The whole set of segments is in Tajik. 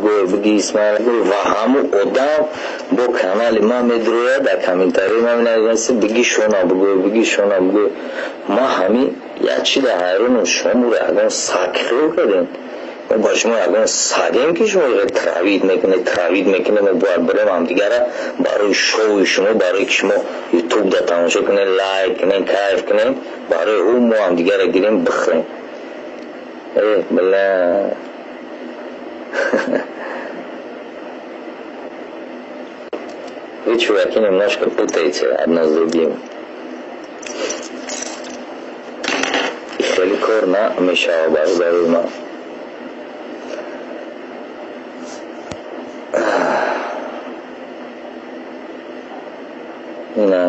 бугӯй, буги Исмаил бугӯй. Ва ҳамун одам бо канали ман медурояд, дар комментарии ман менависад: «Биги шона бугӯй, биги шона бугӯй». Ман ҳамин як чида ҳайронам: шумо моро ягон саг хиёл кардем? Мо ба шумо ягон сагем, ки шумо травить мекунед, травить мекунед? Мо бояд бирем ҳамдигара барои шоуи шумо, барои ки шумо ютубда тамошо кунед, лайк кунед, кайф кунед, барои ӯ мо ҳамдигара гирем бихӯрем? Э, бля, вы, чуваки, немножко путаете одно с другим. Хеле кор намешавад, бародари ман. Ина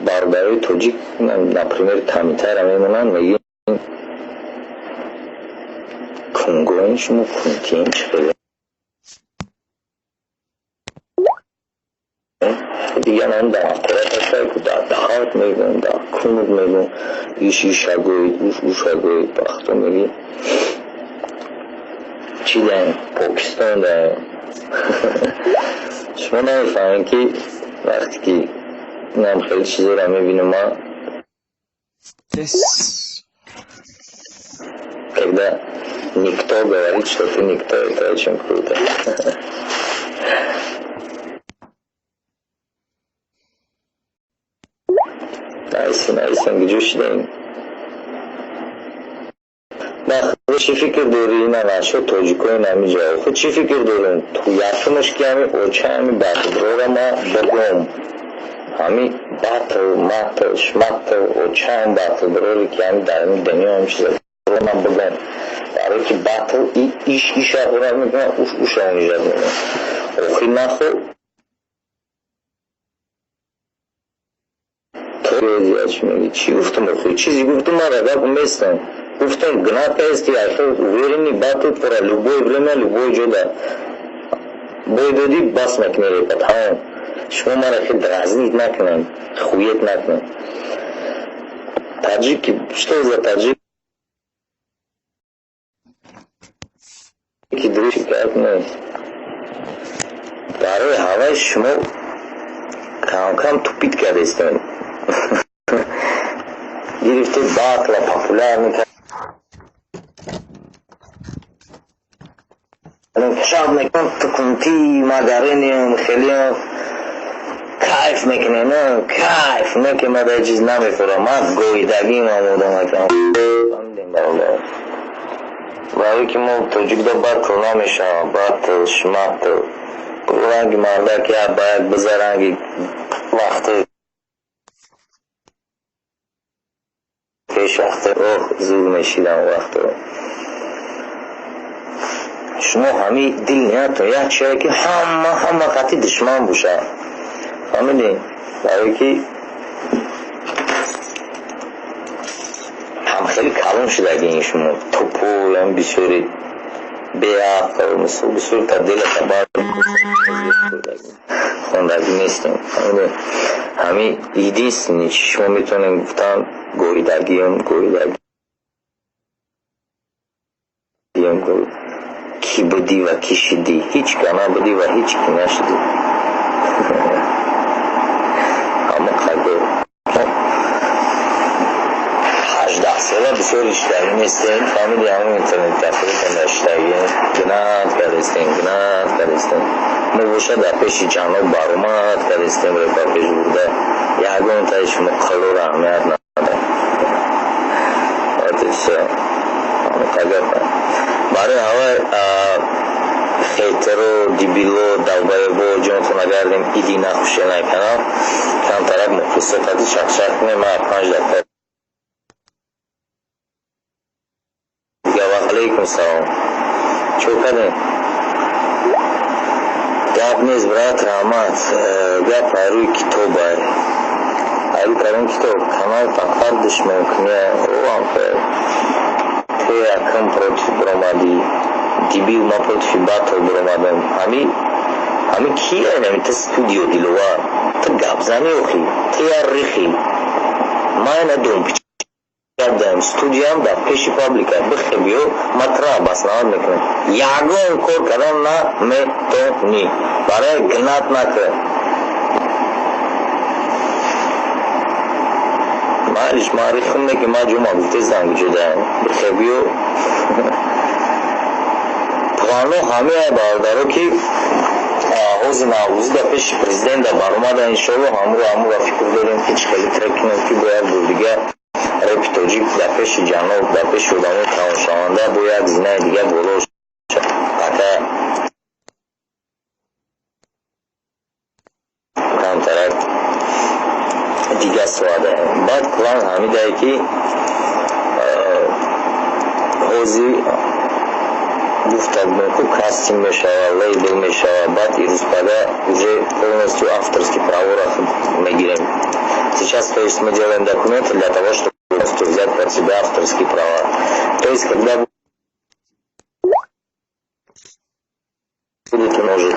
бародарои тоҷик, например, комментария мемонанд, мегӯянд: «Кунгоин шумо, кунтием чӣ хеле дигар». Нам дар ҳақорат ҳастад, дар дахат мегӯям, дар кунут мегӯям, иш иша гӯед, уш уша гӯед, бахто мегӣ чӣ даем, Покистон даем. Шумо намефаҳмед, ки вақте ки инам хеле чизоро мебинам ман, когда никто говорит, что ты никто, это очень круто. Найсен, найсен, куҷо шидаем? Чӣ фикр дорӣ, ина нашо тоҷикои намиҷа? Охи, чӣ фикр дорем? Якумаш ки ҳами оча, ҳами батлрора ма бигом, ҳами батл матл шматл, очаам батлброре, ки ҳами дар ҳами дунё ҳами чиза ман бигом, барое ки батл иш иша ҳурмат мекунад, уш уша унижать мекунад. Охи, нахо чӣ мегӣ? Чӣ гуфтам охи? Чизе гуфтам? Ман гап местам. Гуфтам, гнат кардисти, ахир уверенный батл пора, любое время, любой ҷода бой додӣ, бас мекунӣ репа, тамом. Шумо мара хел дразнить накунед, хует накунед. Таджики, что за таджики, гап нест. Барои ҳаваи шумо камкам тупить кардистем, гирифтед батла популярный шаб мекунам, тукунти магарениям, хелиам кайф мекунем, кайф не ки ма дар чиз намефурам. Ман гоидагим омода мекунам, бародар, барое ки мо тоҷикда батл намешавам. Батл шматл ранги мардак як ба як бизаранги вақти пеш, вақте ох, зур мешидам вақто. Шумо ҳами дил ниятон як чие, ки ҳама ҳама хати душман бошад, фаҳмидем? Барое ки ҳам хеле калон шудагин шумо, тупоям бисёри беақл, мисол бисёр табдила табар хондагӣ нестем, фаҳмидем? Ҳами единственный чи шумо метавонем гуфтан: гоидагием, гоидагием. Кӣ будӣ ва кӣ шидӣ? Ҳеҷ ка набудӣ ва ҳеҷ кӣ нашудӣ. Ҳама қадр 18 сола бисёр иштагӣ нестем, фаҳмиди? Ҳамон интернет кафеатон иштагӣ гнат кардистем, гнат кардистем. Мо бошад, дар пеши ҷаноб баромад кардистем, репа пеш бурда, ягон таи шумо қалора аҳамият надод. Вот и всё. Барои ҳавай хейтеро, дебило, долбоёбо, ҷонтон нагардем, иди нахушенай канал, камтарак мухлисо қади чақчақ кунем. Ма 5 дақиқа. Алейкум салом, чо кардем? Гап нест, брат, раҳмат. Гап айрӯи китобай, айрӯи кадом китоб? Канал фақат душманкуния. Оам те якам против биромадӣ, дебил. Ма против батл биромадам. Ҳами кия? Инами та студио Диловар, ту гапзанӣ охи, ту я рихи, ма ина дом. Гап даем, студиям дар пеши паблика бихе, биё, ма тра обосновать мекунем. Ягон кор кардан наметонӣ, барои гнать накун. Малиш маъриф ки ма ҷума гуфтестам, куҷодаем, бихе, биё. Плано ҳамеа, бародаро, ки ҳози наврӯзӣ дар пеши президента баромада, иншоалло. Ҳамуро фикр дорем, ки чӣ хеле трек кунем, ки бо як бор дига репи тоҷик дар пеши ҷаноб, дар пеши одамои тамошаванда бо як зинаи дига боло ака камтарак дига соада. Баъд план ҳамидае, ки ҳози гуфта будем, ку кастинг мешава, лейбл мешава, баъд ирӯзпага уже полностью авторский правора мегирем. Сейчас, то есть, мы делаем документы для того, чтобы полностью взять под себя авторские права. То есть, когда будет, может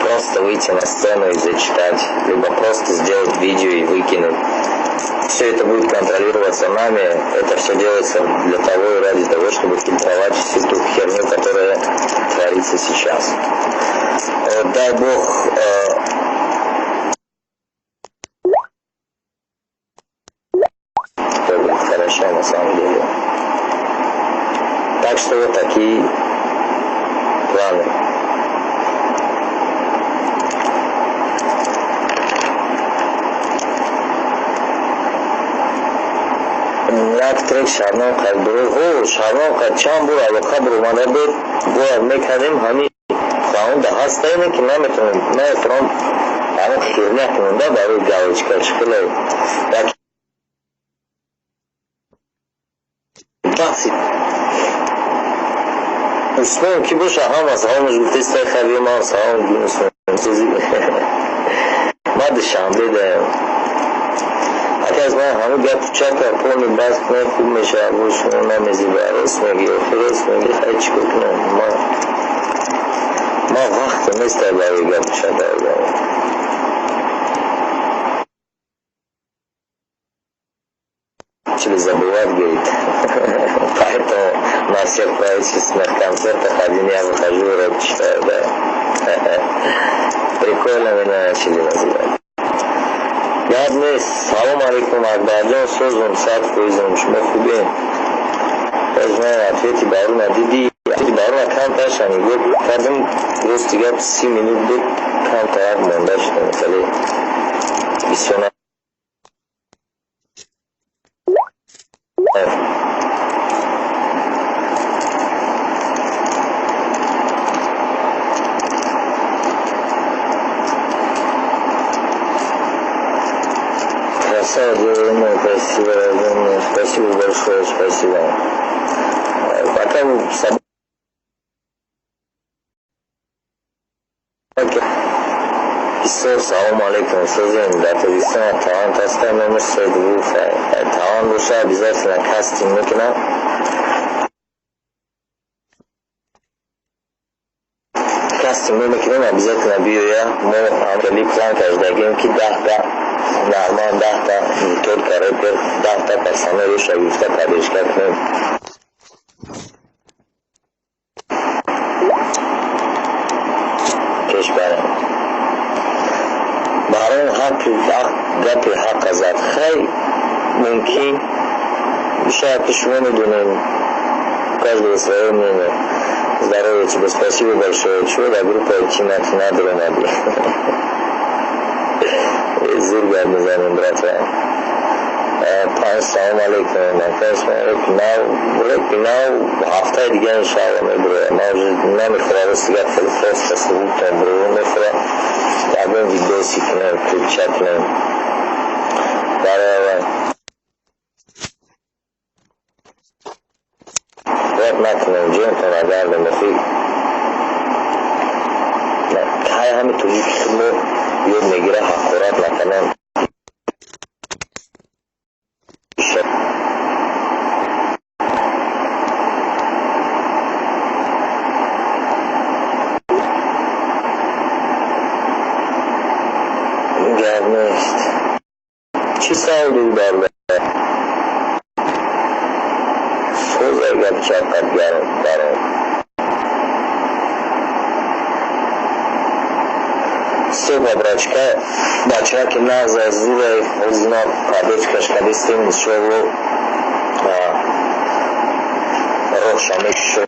просто выйти на сцену и зачитать, либо просто сделать видео и выкинуть. Все это будет контролироваться нами. Это все делается для того и ради того, чтобы фильтровать всю ту херню, которая творится сейчас. Дай бог, хорошо на самом деле. Так что вот такие планы. Як трек Шарнон кард, ҳо, Шарнон кард, чанд бор алоқа буромада буд, бояд мекардем. Ҳамин фаҳмда ҳастаине, ки наметавонем, наметавонам ҳамон хирня кунем да барои галочка чхеле як баҳси Усмон ки боша, ҳама саломаш гуфтестай. Хаби ман салом, Усмон сӯзи ма Душанбе даем. Ака, аз ман ҳамин гапу чака полный бас кунем, хуб мешавад. Бо шумо намезиба, рост меги, охир рост меги. Хай, чӣ кор кунам, ма вақт нестай барои гапу чака. Начали забывать, говорит. Поэтому на всех правительственных концертах один я выхожу и рэп читаю, да. Прикольно меня начали называть. Гап нест. Салом алейкум, Акбарҷон, созум, 100%. Шумо хубем? Боз ман ответи Баруна диди, ответи Баруна камташа нигоҳ кардам, рости гап, 30 минут буд, камтарак монда шудам, хеле бисёр. Красава, мой, красиво, разумный. Спасибо большое, спасибо. Пока вы собаки. Бисёр салому алейкум, созем, дар Тоҷикистон талант ҳаста, номер Сойдвуф. Талант боша, обязательно кастинг мекунам. Кастинг мекунем, обязательно биёя. Мо ҳамхели план кардагем, ки 10-та нормал, 10-та, не только рэпер, 10-та пацаны роша гуфта поддержка кунем. Пеш барем. Барон ҳақи гапи ҳақа зад. Хай, мумкин, шояд ки шумо медонем, у каждого свое мнение. Здоровья тебе, спасибо большое. Чего до группа Тимати надо надо. Зур гап мезанем, братва. Панҷ салом алейкум. Нав рэпи нав ҳафтаи дига иншоалло мебурояд. Ман уже намехӯра, рости гап, хеле хоста сурудтон буро мехӯра. Ягон видоси кунем, клипча кунем. Барои рэп накунем, ҷонтон агар мехоҳӣ. Ҳай, ҳами тоҷики худмо ёд мегира ҳақорат накунем. Гап нест. Чӣ савол дори, бародар? Тоза гап чақад баром. Степа брачка, бачаки нағза зурай, ҳозина поддержкаш кадистем, иншоалло роҳша мекушоем.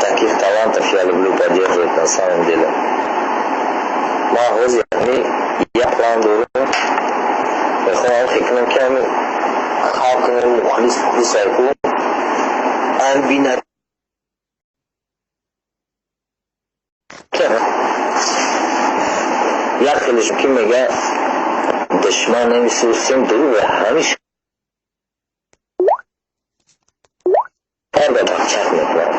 Таких талантов я люблю поддерживать на самом деле. Ма ҳозир як план дорам, мехоҳам фикр кунам, ки ҳами халқи мухлис мухлисайку ам бинад, як хелеш ки мега душман намесӯстем, дурӯғ, ҳамиш карда чақ мекунам.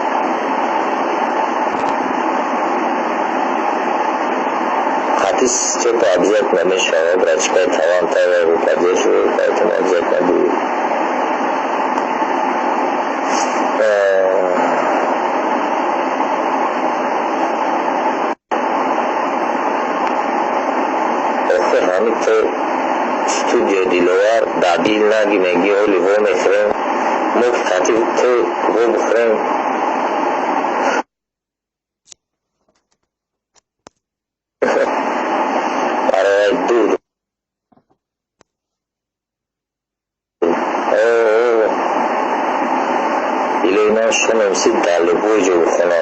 Хати Степа обязательно мешава, брачка таланта, я его поддерживаю, поэтому обязательно будет. Охир ҳамин то студия Диловар дар дил наги, меги оли во мехӯрем, мо қати то во бихӯрем. Барои дур илои ман шунамси дар любой ҷо бихона,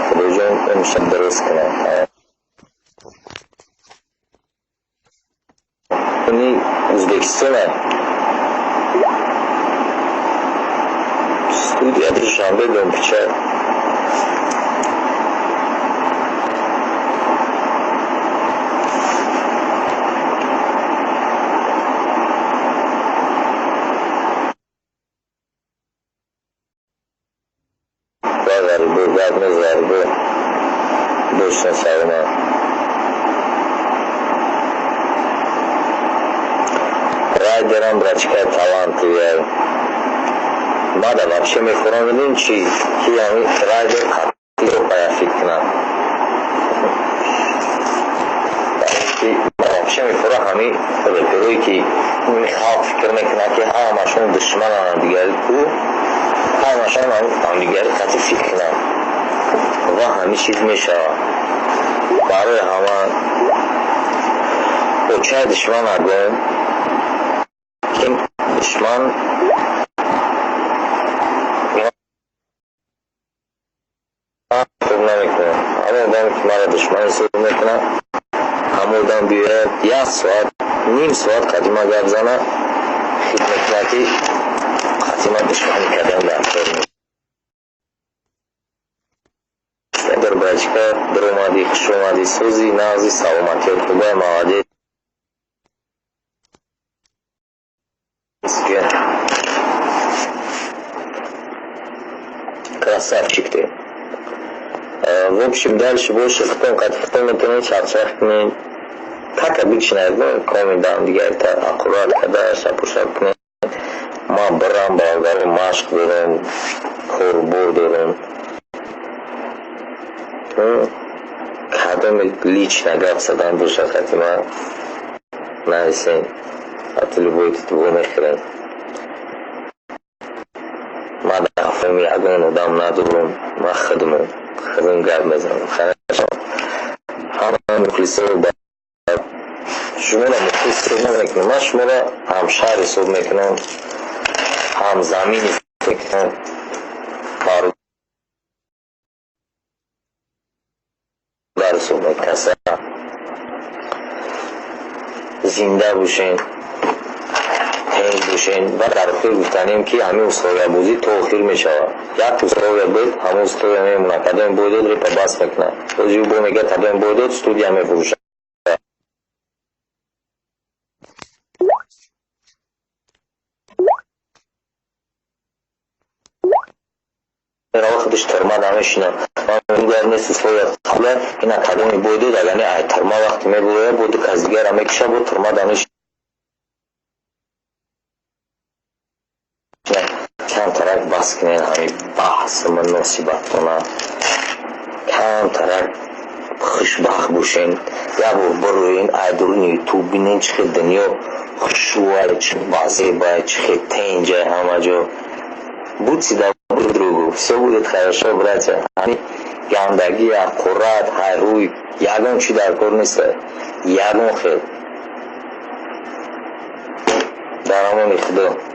худоҷон имшаб дуруст кунад. Ни Узбекистона студия Душанбе, Домпича. Ғарибу гап нест, ғарибу бошен саломат. Райдерам брачка талантливый. Мада вообще мехӯрам, медонӣ чи, ки ҳами райдер қатиро паяфит кунам. Вообще мехӯра ҳами реперое ки халқ фикр мекунад, ки ҳамашон душмананд ҳамдигари ку, ҳамашон ҳамдигари қати фикр кунанд ва ҳами чиз мешавад. Барои ҳама очаи душман агом, ки душман хуб намекунад. Ҳамон одаме ки маро душман ҳисоб мекунад, ҳамон одам биёяд, як соат, ним соат қадима гап зана, фикр мекунад, ки қадима душманӣ кардам дар кор. Дар брачка даромадӣ, хуш омадӣ, сӯзи нағзи, саломатиёт хубай, молодец. Красавчик ты. В общем, дальше больше хтон хтон метавонед чарчах кунед. Как обычно, ну, коми дам дигарта аккурат када шапушап кунед. Ма барам бародари машқ дорем, корбор дорем. Кадоме лично гап задан бошад, хати ма нависен. Ҳатто любой титул мехӯрем. Ма дар форми ягон одам надорам, ма худам гап мезанам. Хорошо. Ҳама мухлисо, шуморо мухлис ҳисоб намекунам, ман шуморо ҳамшаҳр ҳисоб мекунам, ҳамзамин ҳисоб мекунам, бародар ҳисоб мекунам. Зинда бошен, тинҷ бошен. Ва дар охир гуфтанем, ки ҳамин условиябозӣ то охир мешавад. Як условия буд, ҳамон условия мемонад. Кадоме бой дод, репа бас мекунад. Ҳозир бо мегӯяд, кадоме бой дод, студия мефурӯшад. Худаш тюрьма намешинад. Ман нест условия қабла ина, кадоме бой дод, агар не, ай тюрьма вақте мебурояд, бо ду кас дигарам мекушад, бо тюрьма намешинад. Камтарак бас кунед ҳамин баҳс муносибатона, камтарак. Хушбахт бошен. Як бор бироен айдуруни Ютуб, бинен, чӣ хел дунё хушрӯай, чӣ базебай, чӣ хел тенҷай ҳама ҷо. Будьте добры другу, все будет хорошо, братья. Гандагӣ, ҳақорат, ҳайрӯй, ягон чӣ дар кор нест, ягон хел. Дар амони Худо.